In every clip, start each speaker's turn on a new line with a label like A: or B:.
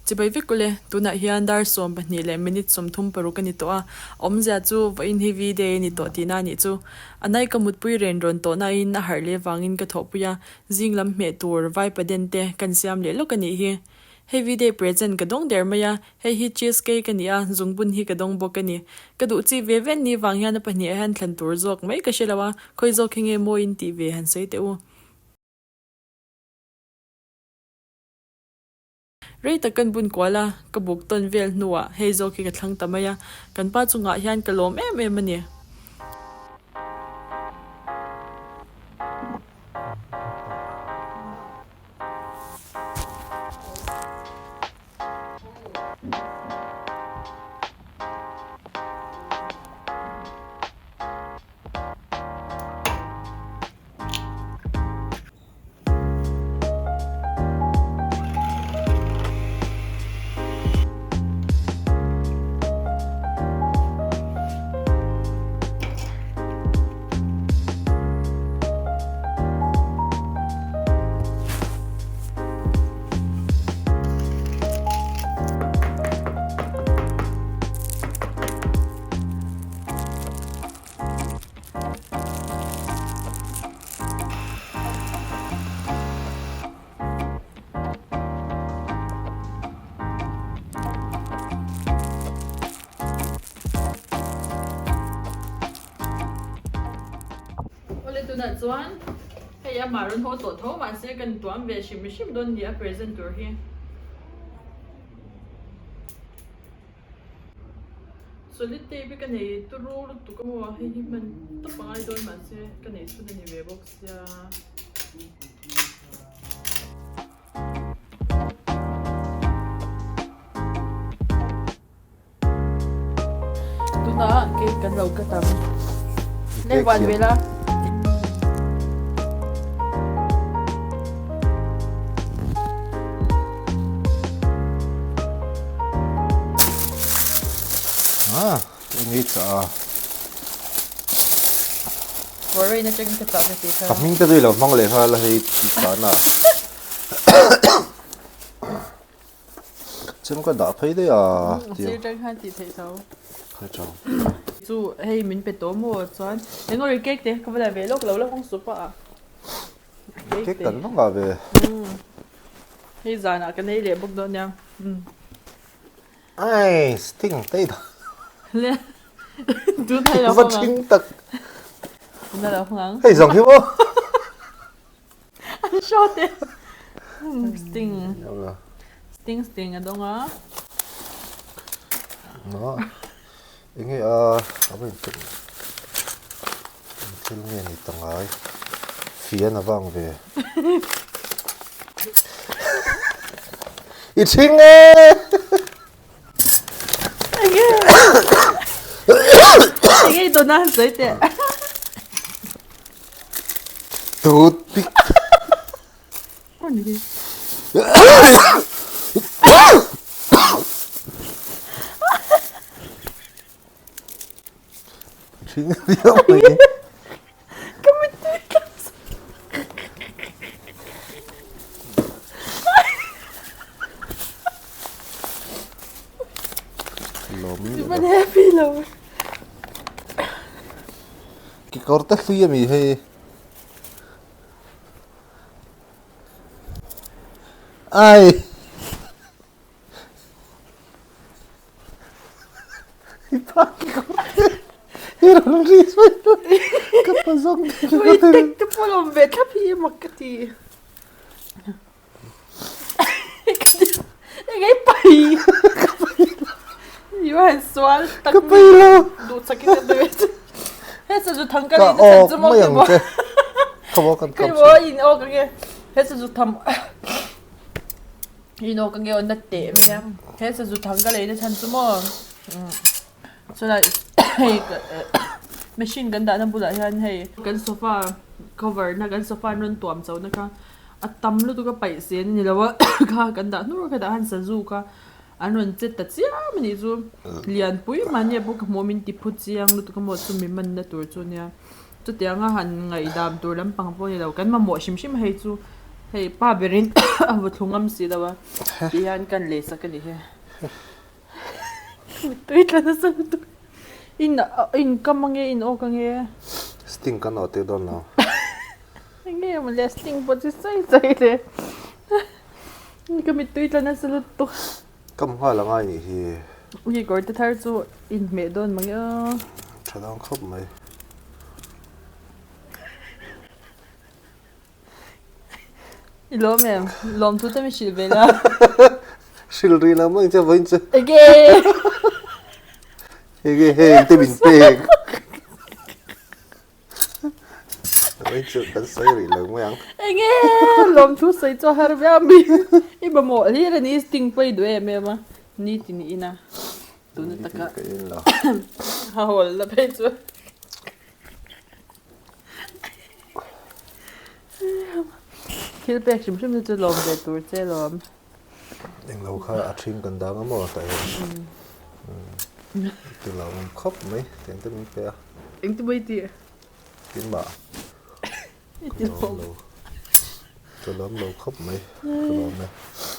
A: Chibai vek ule, tunah hian dar 12 leh minute 36 a ni tawh a, awmzia chu vawiin hi V-day a ni tawh tihna a nih chu. A nai ka mutpui ren rawn tawh nain a harh leh vangin ka thawhpui a, zing lam hmeh tur vaipaden te kan siam leh lawk a nih hi. Hei V-day present ka dawng der mai a, hei hi cheese cake a ni a, zungbun hi ka dawng bawk a ni. Ka duh chi ve ve ni vang hian a pahnih ah hian thlan tur zawk mai ka hre lo a, khawi zawk hi nge mawiin tih ve han sawi teh u. Rei tak kan bun kual a, ka buk tawn vel hnuah hei zawk hi ka thlang ta mai a, kan pa chungah hian ka lawm em em a ni. Awle tunah chuan hei amah rawn haw tawh tho mahse kan tuam ve hrim hrim dawn ni a present tur hi. Solid tape hi ka nei turu lutuk a maw hei hi hman tawp a ngai dawn mahse ka neih chhun a ni ve bawk sia. Tunah cake kan lo cut ang. Lei van ve la.
B: Ah, eng ei chah a.
A: Warren atangin ka chah na tih kha.
B: Ka hming te chu i lo hmang leh nghal a hei i chahna. Chem ka dah phei daih a.
A: Sir tang khan tih theih tho.
B: Khai chang.
A: Chu hei min pe tawh maw chuan eng ri cake te ka va la ve lawk lo la hawng sup a.
B: Cake kan va ngah ve.
A: Hei zanah ka nei leh bawk dawn nia.
B: Ai sting tei dah.
A: Le tun hei lo
B: Va thing tak.
A: Tun lo hawng ang.
B: Hei zawng hi maw.
A: An shot e. Sting. Sting sting a dawng a.
B: No. Enge a a va in thil nge ni ta ngai. Fian a vang ve. I thing e.
A: Enge. Enge i dawna han sawi teh.
B: Toothpick. Thing viau mai. Lawm
A: Chuan happy lo.
B: Kekawr te hlui ami hei. Ai. I pa kekawr te. I rawn ri sawi lo. Ka pa zawk te
A: Ui tek te pawh lawm ve thlap hi mak ka ti. Engei pai.
B: Ka pai lo.
A: You han sual tak.
B: Ka pai lo.
A: Duh chak in ka duh. He sa zu thang ka
B: Ka
A: ni na chan
B: awk
A: chu mo
B: mai
A: ke
B: ang
A: mo.
B: che. Ka mo kan
A: Ka
B: kam
A: mo in awk ange. He sa zu tham in awk ange on na te mai a. He sa zu thang ka lei na chan chu mo. Chulai hei machine kan dahna bulah hian hei kan sofa cover na kan sofa an rawn tuam chona kha a tam lutuk a paih zel a ni lo a kha kan dah hnur kha dah han sazu kha an rawn che ta chiam a nih chu lianpui mahni a pawh ka hmuh min ti phu chiang lutuk a maw chumi manna tur chu nia chutianga han ngaihdam tur lampang pawh a ni lo kan mamawh hrim hrim a hei chu. Hei pa berin a vaw thlu ngam si lo a, ti hian kan lei sak a ni hi. Mittui tla nasa lutuk. In in kam ange in awk ange.
B: Sting kan awh tir dawn lo.
A: Enge maw le sting pawh chu sawi sawi le. Ka mittui tla nasa lutuk.
B: Kam nghal angai nih hi.
A: Ui kawr te thar chu inhmeh dawn mange aw.
B: Tha dawn khawp mai.
A: I lawm em? Lawm thu te mi hrilh ve la.
B: Hrilh rih lo mai che vawiin chu.
A: Ege!
B: Ege heng te min pek. Vawiin chu kan sawi rih lo mai ang.
A: Enge! Lawm thu sawi chu a har viau mi. I mamawh hlir a ni sting pawh i duh em em a. Nitin i in a. Tuna taka.
B: Nitin ka in lo.
A: A hawl la phei chu. Thil pek hrim hrim te chu lawm ve tur che lawm.
B: Englo kha a ṭhing kan dang a maw tah hian ti lo awm khawp mai tiang te min pe a.
A: Engti mai tih?
B: Keimah ka lawm lo ka lawm lo khawp mai ka lawm e.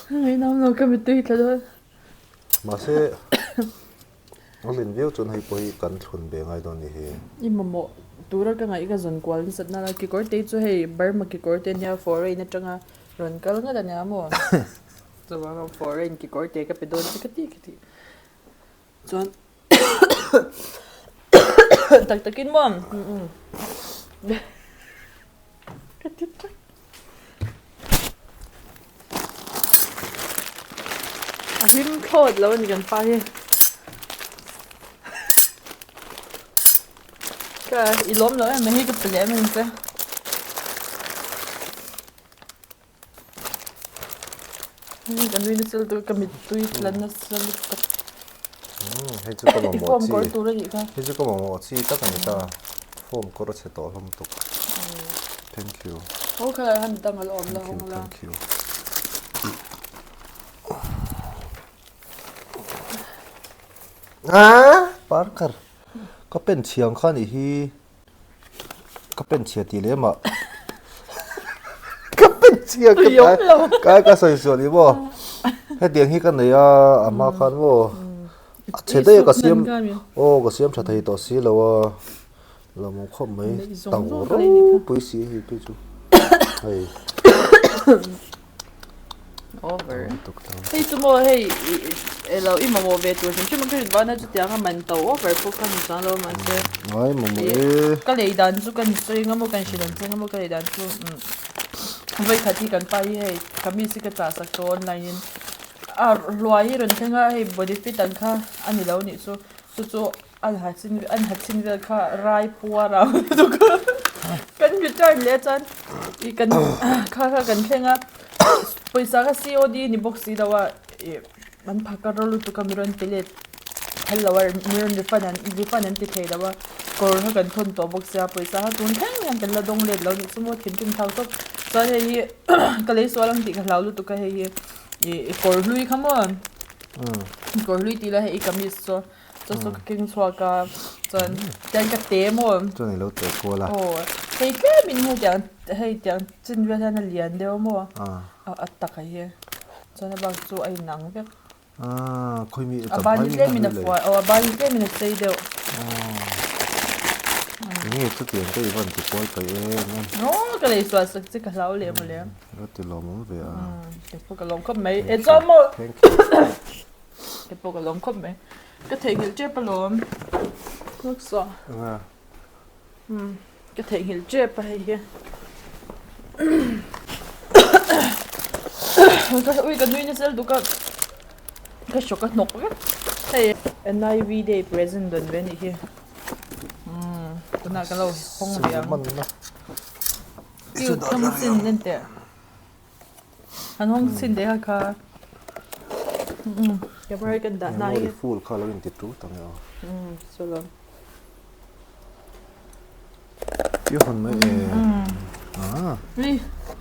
A: Ngaihnawm lo ka mittui tla dawn.
B: Mahse A hlim viau chuan hei pawh hi kan thlun ve ngai dawn ni hi.
A: I mamawh tura ka ngaih ka zawn kual nasat nana kekawr te chu hei Burma kekawr te ania foreign atanga rawn kal ngat ania maw chuvang foreign kekawr te ka pe dawn che ka ti ka ti chuan tak takin maw ka ti tak. A hlim thlawt lo a ni kan pa hi. Ka i lawm lo em mai hi ka pe leh em em che. Ka nui nasa lutuk a ka mittui tla nasa lutuk.
B: Hei chu ka mamawh chi.
A: I form kawr tur a nih kha.
B: Hei chu ka mamawh chi tak a ni ta. Form kawr a chhe tawh hlawm tuk. Thank you.
A: Aw khalai han dang a la awm la hawng la.
B: Thank you. Ah! Parker. Ka pen chhiang kha nih hi. Ka pen chhia tih leh mah. Ka pen chhia ka kai ka sawi sual i maw. Hetiang hi ka nei a, a hma khan maw. A chhe daih a ka siam aw ka siam tha thei tawh si lo a. Lawmawm khawp mai. Tau ropui si hei phei chu. Hei.
A: Over. Hei chu maw hei elo i mamawh ve tur hrim hrim a ka hrilh vana chutiang a man to over pawh kha ni chuang lo mahse.
B: Ngai mamawh e.
A: Ka lei dan chu kan sawi anga maw kan hrilh ang che anga maw ka lei dan chu vawi khat hi kan pa hi hei kamis hi ka chah sak tawh online in a hluai hi rawn thleng a hei body fit ang kha a ni lo nih chu chu chu An ha chin an ha chin vel kha rai puar ang lutuk a kan return leh chuan ih kan kha kha kan thleng a pawisa kha COD ni bawk si lo a ih an phak a raw lutuk a mi rawn pe let phal lo a mi rawn refund an refund an ti thei lo a kawr kha kan thawn tawh bawk sia pawisa kha tun thleng hian kan la dawng let lo nih chu maw thinrim thlak tawp chuan hei hi ka lei sual ang tih ka hlau lutuk a hei hi ih kawr hlui kha maw kawr hlui tih lai hei i kamis chu. Chu chu ka keng chhuak a chuan tiang ka te maw.
B: Chuan i lo teh kual a.
A: Aw hei tlem in hei tiang hei tiang chin vel hian a lian deuh maw a tak a hi chuan a bak chu a inang vek.
B: Khawi mi
A: A ban hi tlem in a fuai aw a ban hi tlem in a sei deuh.
B: Enge chutiang te i van ti kual paih em em.
A: Aw ka lei sual sak che ka hlau leh mawle.
B: Ka ti lawmawm ve a.
A: Kei pawh ka lawm khawp mai e chuan maw.
B: Thank you.
A: Kei pawh ka lawm khawp mai. Ka theihnghilh tep alawm. Lawksaw.
B: Enge?
A: Umm ka theihnghilh tep a hei hi. Ui ka nui nasa lutuk a ka hrawk a hnawk vek. Hei NIV day present dawn ve anih hi. Umm tunah ka lo hawng ve ang. Cute hlawm sin en teh. An hawng chhin leh a kha camera kan dah hnai
B: memory full kha lo inti tu tak nge aw
A: chulo
B: i hawn mai e ah
A: ui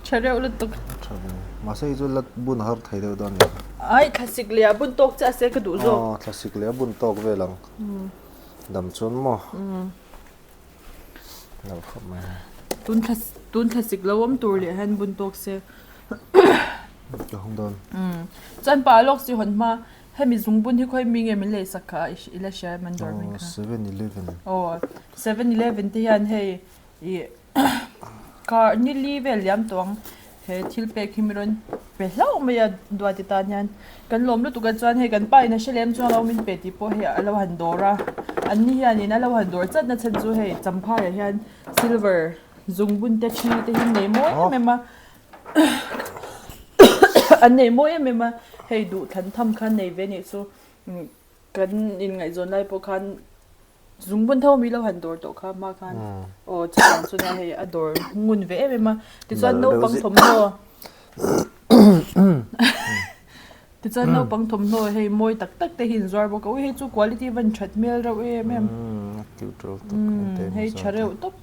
A: tha reuh lutuk
B: tha ve mahse hi chu la bun har thei deuh dawn ni
A: ai thlasik leh a bun tawk chiah se ka duh zawk
B: aw thlasik leh a bun tawk vel ang dam chuan maw
A: Tun thla tun thla sik lo awm tur leh hian bun tawk se.
B: Ka hawng dawn.
A: Chuan pa lawk si hawn hma hemi zungbun hi khawi mi nge min lei sak kha i la hria em an dawr hming kha?
B: 7-Eleven.
A: Aw 7-Eleven te hian hei ih Kar ni li vel liam tawh ang. He thil pek hi mi rawn pe hlauh mai a Duati tan hian kan lawm lutuk a chuan hei kan pa in a hre lem chuan lo min pe tih pawh hei a lo han dawr a an ni hianin a lo han dawr chat na chhan chu hei champhaiah hian silver zungbun te thi te hi an nei mawi em em a an nei mawi em em a hei duh thlan tham kha an nei ve anih chu kan inngaihzawn lai pawh khan. Zungbun tho mi lo han dawr tawh kha hma khan aw chutiang chu nia hei a dawr ngun ve em em a tichuan naupang thawmhnaw tichuan naupang thawmhnaw hei mawi tak tak te hi inzuar bawk a ui hei chu quality van that hmel reuh em em hei tha reuh tawp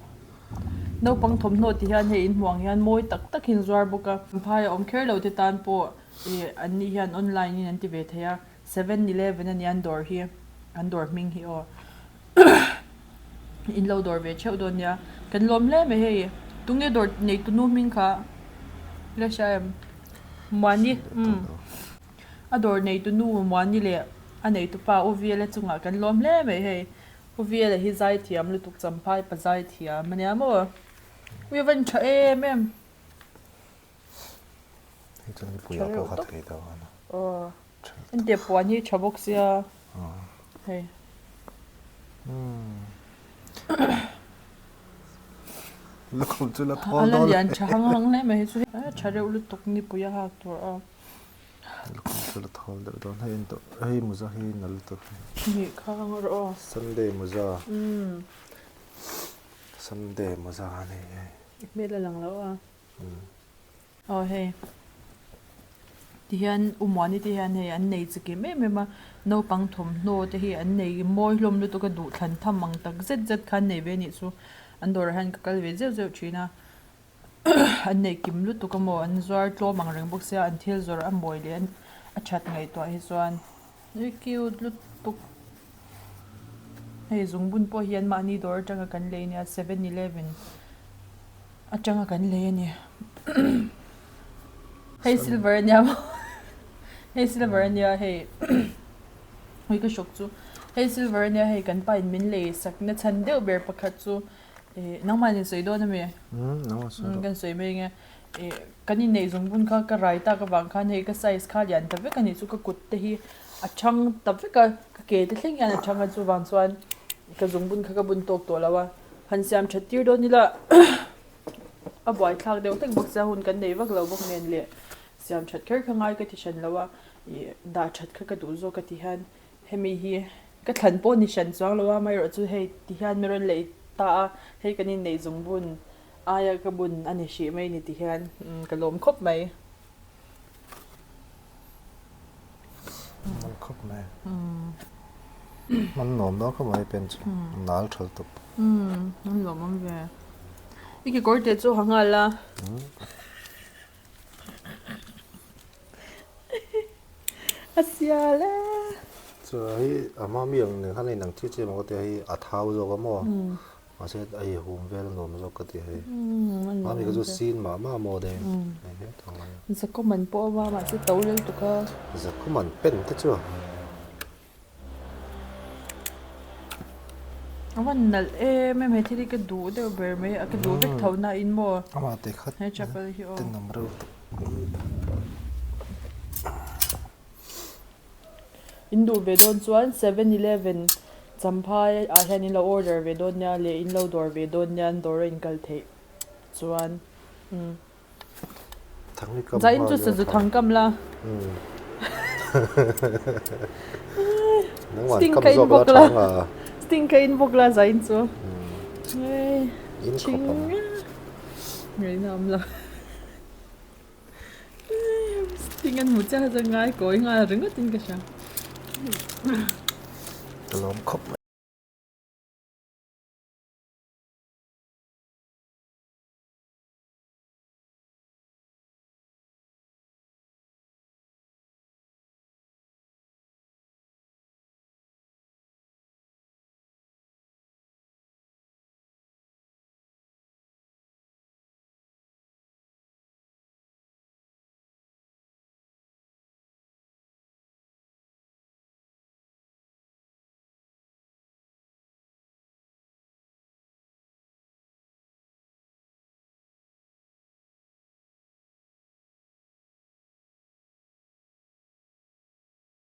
A: naupang thawmhnaw ti hian hei inhmuh ang hian mawi tak tak hi inzuar bawk a phai a awm kher lo te tan pawh ih an ni hian online in an ti ve thei a. 7-Eleven a nia an dawr hi an dawr hming hi aw in lo dawr ve theuh dawn nia kan lawm hle mai hei tunge dawr nei tunu hming kha la hria em Muani umm a dawr nei tunu Muani leh a nei tupa U Vela chungah kan lawm hle mai hei U Vela hi zai thiam lutuk champhai pa zai thiam a nia maw ui a van tha em em.
B: Hei chuan nipui ah pawh kha thei deuh a.
A: Aw engtia puan hi tha bawk sia hei.
B: Lukhum chu la thawl dawn.
A: A la lian tha hang hang hle mai hei chu a tha reuh lutuk nipui a hak tur a.
B: Lukhum chu la thawl deuh dawn hei en tawh hei muza hi nal lutuk.
A: Nih kha ang rawh aw.
B: Sunday muza. Sunday muza a ni hei.
A: I hmel a lang lo a. Aw hei tihian u Muani te hian hei an nei chi kim em em a naupang thawmhnaw te hi an nei mawi hlawm lutuk a duh thlan tham ang tak zet zet kha an nei ve a nih chu an dawrah hian ka kal ve zeuh zeuh thin a an nei kim lutuk a maw an zuar tlawm ang reng bawk sia an thil zawrh a mawi leh a that ngaihtuah hi chuan ui cute lutuk hei zungbun pawh hi an mahni dawr atanga kan lei nia 7-Eleven. Atanga kan lei a ni. Hei silver a nia maw Hei silver a nia hei Ui ka hrawk chu Hei silver a nia hei kan pa in min lei sak na chhan deuh ber pakhat chu ih nangmah in sawi dawn a mi?
B: Nangmah sawi rawh.
A: Kan sawi mai ang e. Ih kan inneih zawng bun kha ka rai tak avang khan hei ka size kha lian ta vek a nih chu ka kut te hi a thang ta vek a ka ke te thleng hian a thang a chuvang chuan ka zungbun kha ka bun tawk tawh lo a. Han siam that tir dawn ila a buaithlak deuh hlek bawk sia hun kan nei vak lo bawk nen leh siam that kher kha ngai ka ti hran lo a ih dah that kha ka duh zawk a ti hian hemi hi ka thlan pawh ni hran chuang lo a amaherawh chu hei ti hian mi rawn lei ta a hei kan inneih zawng bun aia ka bun a ni hrih mai ni ti hian ka lawm khawp mai.
B: Hman khawp mai. Hman nuam dawn khawp mai pen chu. Nal tha lutuk.
A: An lawm awm ve. I kekawr te chu ha nghal a. A sial e.
B: Chu hei a hma mi ang nen khan a inang chiah chiah maw ka tia hei a thau zawk a maw. Mahse a i hum vel a nuam zawk ka ti hei. Mami ka chu sin mah mah maw deng. Hei hle tawh mai a.
A: Zakawm an pawh a mahse to lel tuk a.
B: Zakawm an pen te chu.
A: A van nalh em em he thil hi ka duh deuh ber mai a ka duh vek tho na in maw.
B: Amah te khat
A: he chapel hi aw.
B: Tenawm reuh tawh.
A: In duh ve dawn chuan 7-Eleven Champhai ah hian in lo order ve dawn nia leh in lo dawr ve dawn nia an dawr a inkal theih chuan umm Zain chu sazu thang kam la Sting ka in bawk la Sting ka in bawk la Zain chu Ching Ngaihna awm lo. Sting an hmu chiah kha chuan ngai kawi nghal ringawt in ka hria.
B: Ka lawm khawp mai.